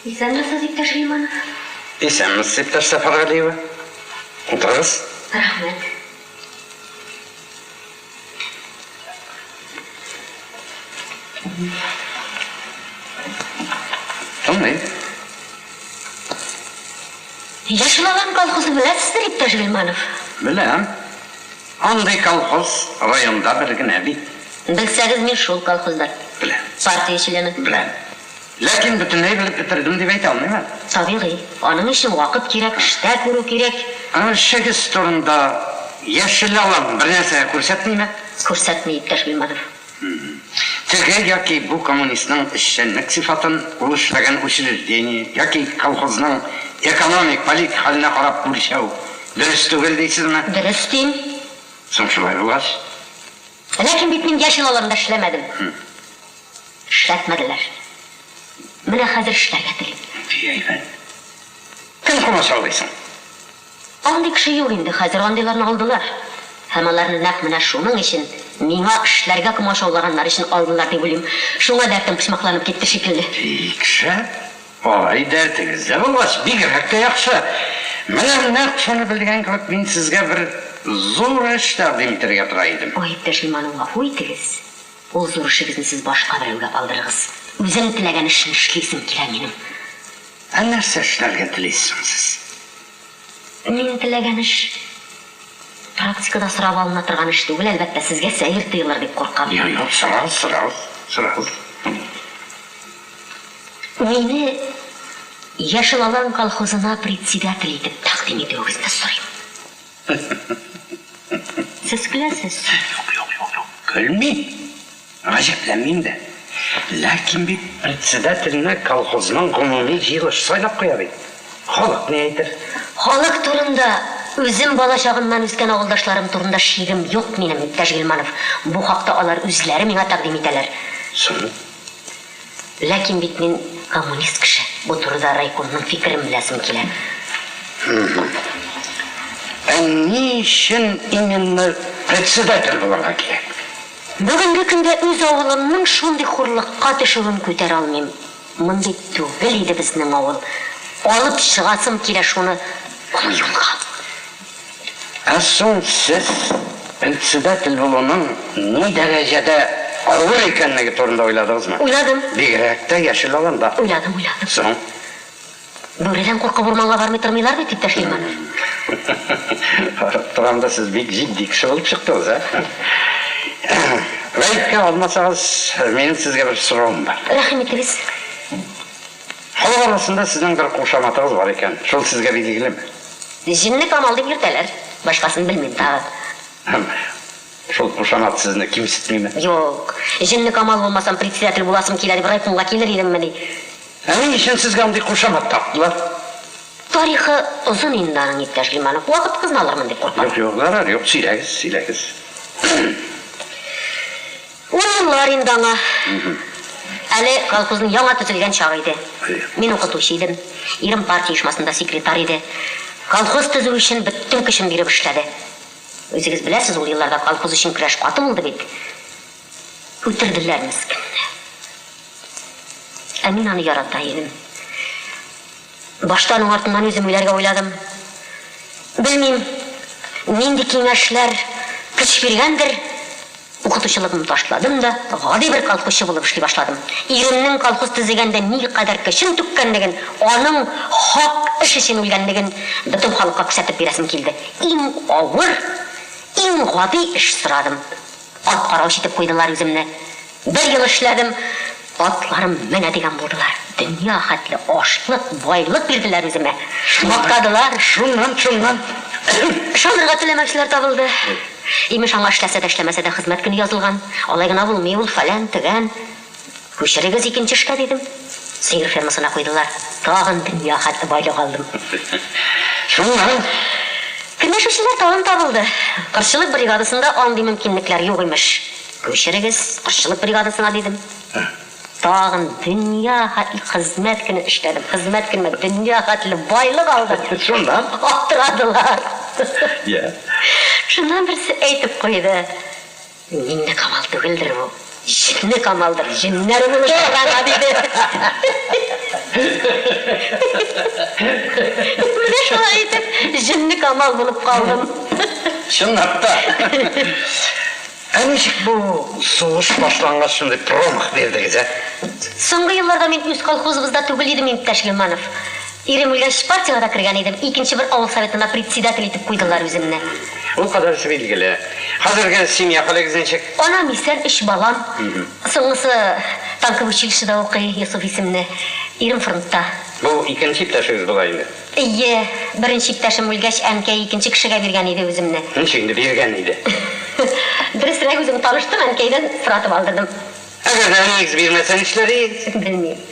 Исәнмесез, иптәш Гыйльманов. Исәнмесез, иптәш Сәфәргалиева. Утырыгыз. Рәхмәт. Тыңлыйм. Яшел Алан колхозын беләсездер, иптәш Гыйльманов? Беләм. Андый колхоз районда бер генә бит. Белсәгез, мин шул колхозда. Беләм. Партия члены. Беләм. Ләкин бөтенләй белеп бетердем дип әйтә алмыйм әле. Табигый. Аның өчен вакыт кирәк, эштә күрү кирәк. Эшегез турында Яшел Алан бернәрсә күрсәтмиме? Күрсәтми, иптәш Гыйльманов. Теге яки бу коммунистның эшчәнлек сыйфатын ул эшләгән учреждение яки колхозның экономик, политик хәленә карап үлчәү дөрес түгел дисезме? Дөрес дим. Соң шулай булгач? Ләкин бит мин Яшел Аланда эшләмәдем. Эшләтмәделәр. Менә хәзер эшләргә телим. Бик әйбәт. Кем комачаулый соң? Андый кеше юк инде хәзер, андыйларны алдылар. Һәм аларны нәкъ менә шуның өчен, миңа эшләргә комачаулаганнары өчен алдылар дип уйлыйм. Шуңа дәртем почмакланып китте шикелле. Бик шәп! Алай дәртегез дә булгач, бигрәк тә яхшы. Менә нәкъ шуны белгән кебек, мин сезгә бер зур эш тәкъдим итәргә тора идем. Ой, иптәш Гыйльманов, гафу итегез. Ул зур эшегезне сез башка берәүгә калдырыгыз. Үзем теләгән эшне эшлисем килә минем. Ә нәрсә эшләргә телисез соң сез? Мин теләгән эш практикада сорап алына торган эш түгел, әлбәттә, сезгә сәер тоелыр дип куркам. Юк, юк, сорагыз, сорагыз, сорагыз. Мине Яшел Алан колхозына председатель итеп тәкъдим итүегезне сорыйм. Сез көләсез. Юк, юк, юк, юк, көлмим. Гаҗәпләнмим дә. Ләкин бит председательне колхозның гомуми җыелышы сайлап куя бит. Халык ни әйтер? Халык турында, үзем бала чагымнан үскән авылдашларым турында шигем юк минем, иптәш Гыйльманов. Бу хакта алар үзләре миңа тәкъдим итәләр. Соң? Ләкин бит мин коммунист кеше, бу турыда райкомның фикерен беләсем килә. Ә ни өчен именно председатель булырга кирәк? Бүгенге көндә үз авылымның шундый хурлыкка төшүен күтәрә алмыйм. Мондый түгел иде безнең авыл. Алып чыгасым килә шуны олы юлга. Ә соң сез председатель булуның ни дәрәҗәдә авыр икәнлеге турында уйладыгызмы? Уйладым. Бигрәк тә Яшел Аланда. Уйладым, уйладым. Соң? Бүредән куркып урманга бармый тормыйлар бит, иптәш Гыйльманов. Карап торам да, сез бик җитди кеше булып чыктыгыз, ә? Гаепкә алмасагыз, минем сезгә бер соравым бар. Рәхим итегез. Халык арасында сезнең бер кушаматыгыз бар икән. Шул сезгә билгелеме? Җенле Камал дип йөртәләр. Башкасын белмим тагы. Һәм шул кушамат сезне кимсетмиме? Юк. Җенле Камал булмасам, председатель буласым килә дип райкомга килер идеммени? Ә ни өчен сезгә андый кушамат тактылар? Тарихы озын инде аның, иптәш Гыйльманов. Вакытыгызны алырмын дип куркам. Юк, юк, зарар юк, сөйләгез, сөйләгез. Ун еллар инде аңа. Әле колхозның яңа төзелгән чагы иде. Мин укытучы идем. Ирем партия оешмасында секретарь иде. Колхоз төзү өчен бөтен көчен биреп эшләде. Үзегез беләсез, ул елларда колхоз өчен көрәш каты булды бит. Үтерделәр мескенне. Ә мин аны ярата идем. Башта аның артыннан үзем үләргә уйладым. Белмим, нинди киңәшләр көч биргәндер, укытучылыгымны ташладым да, гади бер колхозчы булып эшли башладым. Иремнең колхоз төзегәндә никадәр көчен түккәнлеген, аның хак эш өчен үлгәнлеген бөтен халыкка күрсәтеп бирәсем килде. Иң авыр, иң гади эш сорадым. Ат караучы итеп куйдылар үземне. Бер ел эшләдем, атларым менә дигән булдылар. Дөнья хәтле ашлык, байлык бирделәр үземә. Мактадылар. Шуннан, шуннан. Ышанырга теләмәүчеләр табылды. Имеш, аңа эшләсә дә, эшләмәсә дә хезмәт көне язылган. Алай гына булмый ул, фәлән, төгән. Күчерегез икенче эшкә, дидем. Сыер фермасына куйдылар. Тагын дөнья хәтле байлык алдым. Шуннан? Көнләшүчеләр тагын табылды. Кырчылык бригадасында андый мөмкинлекләр юк, имеш. Күчерегез кошчылык бригадасына, дидем. Тагын дөнья хәтле хезмәт көне эшләдем. Хезмәт көнемә дөнья хәтле байлык алдым. Шуннан? Аптырадылар. Я. Шуннан берсе әйтеп куйды. Миңнекамал түгелдер бу, Җеннекамалдыр, җеннәре булышыр аңа, диде. Җамал булып калдым. Чынлап та. Ә ничек бу сугыш башлангач шундый промах бирдегез, ә? Соңгы елларда мин үз колхозыбызда түгел идем, иптәш Гыйльманов. Ирем үлгәч, партиягә дә кергән идем, икенче бер авыл советына председатель итеп куйдылар үземне. Ул кадәресе билгеле. Хәзерге семья хәлегез ничек? Анам исән, өч балам. Соңгысы танковый училищеда укый, Йосыф исемле. Ирем фронтта. Бу икенче иптәшегез була инде. Әйе, беренче иптәшем үлгәч, әнкәй икенче кешегә биргән иде үземне. Ничек инде биргән иде? Дөресрәк, үзем таныштым, әнкәйдән соратып алдырдым. Әгәр дә әниегез бирмәсә нишләр идегез? Белмим.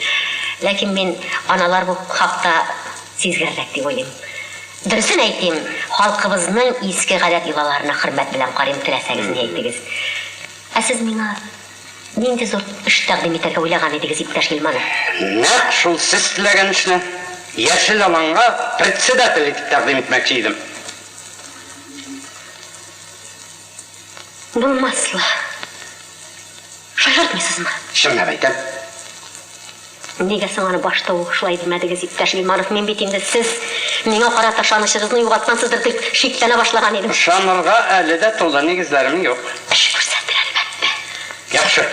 Ләкин мин аналар бу хакта сизгеррәк дип уйлыйм. Дөресен әйтим, халкыбызның иске гадәт-йолаларына хөрмәт белән карыйм, теләсәгез ни әйтегез. Ә сез миңа нинди зур эш тәкъдим итәргә уйлаган идегез, иптәш Гыйльманов? Нәкъ шул сез теләгән эшне Яшел аланга председатель итеп тәкъдим итмәкче идем. Булмас ла. Шаяртмыйсызмы? Чынлап әйтәм. Нигә соң аны башта ук шулай димәдегез, иптәш Гыйльманов? Мин бит инде сез миңа карата ышанычыгызны югалткансыздыр дип шикләнә башлаган идем. Ышанырга әле дә тулы нигезләрем юк. Эш күрсәтер, әлбәттә. Яхшы.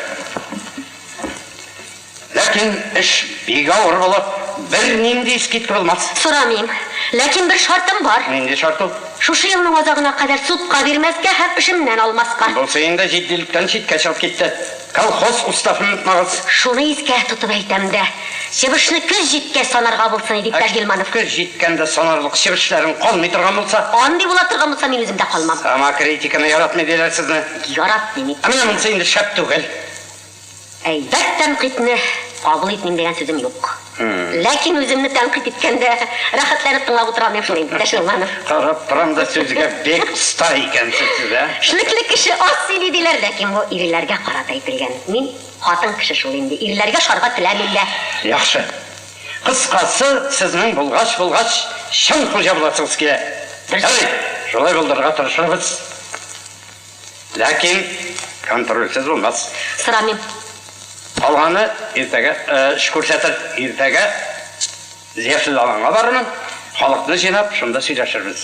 Ләкин эш бик авыр булыр. Бернинди скидка булмас. Сорамыйм. Ләкин бер шартым бар. Нинди шарт ул? Шушы елның азагына кадәр судка бирмәскә һәм эшемнән алмаска. Бусы инде җитдилектән читкә чыгып китте. Колхоз уставын онытмагыз. Шуны искә тотып әйтәм дә. Чебешне көз җиткәч санарга булсын иде, иптәш Гилманов. Көз җиткәндә санарлык чебешләрең калмый торган булса? Андый була торган булса, мин үзем дә калмам. Самокритиканы яратмый диләр сезне. Яратмыйм, Ә менә монысы инде шәп түгел. Әйбәт тәнкыйтьне кабул итмим дигән сүзем юк. Ләкин үземне тәнкыйть иткәндә рәхәтләнеп тыңлап утыра алмыйм шул, иптәш Гыйльманов. Карап торам да сүзгә бик оста икәнсез сез, ә? Эшлекле кеше аз сөйли диләр, ләкин бу ирләргә карата әйтелгән. Мин хатын кеше шул инде, ирләргә ошарга теләмим дә. Яхшы. Кыскасы, сезнең булгач-булгач чын хуҗа буласыгыз килә. Дөрес. Ярый, шулай булдырырга тырышырбыз. Ләкин контрольсез булмас. Сорамыйм. Калганы иртәгә эш күрсәтер. Иртәгә Яшел аланга барырмын, халыкны җыйнап, шунда сөйләшербез.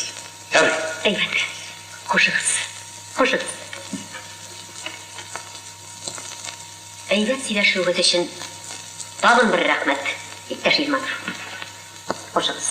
Ярый. Әйбәт. Хушыгыз. Хушыгыз. Әйбәт сөйләшүегез өчен тагын бер рәхмәт, иптәш Гыйльманов. Хушыгыз.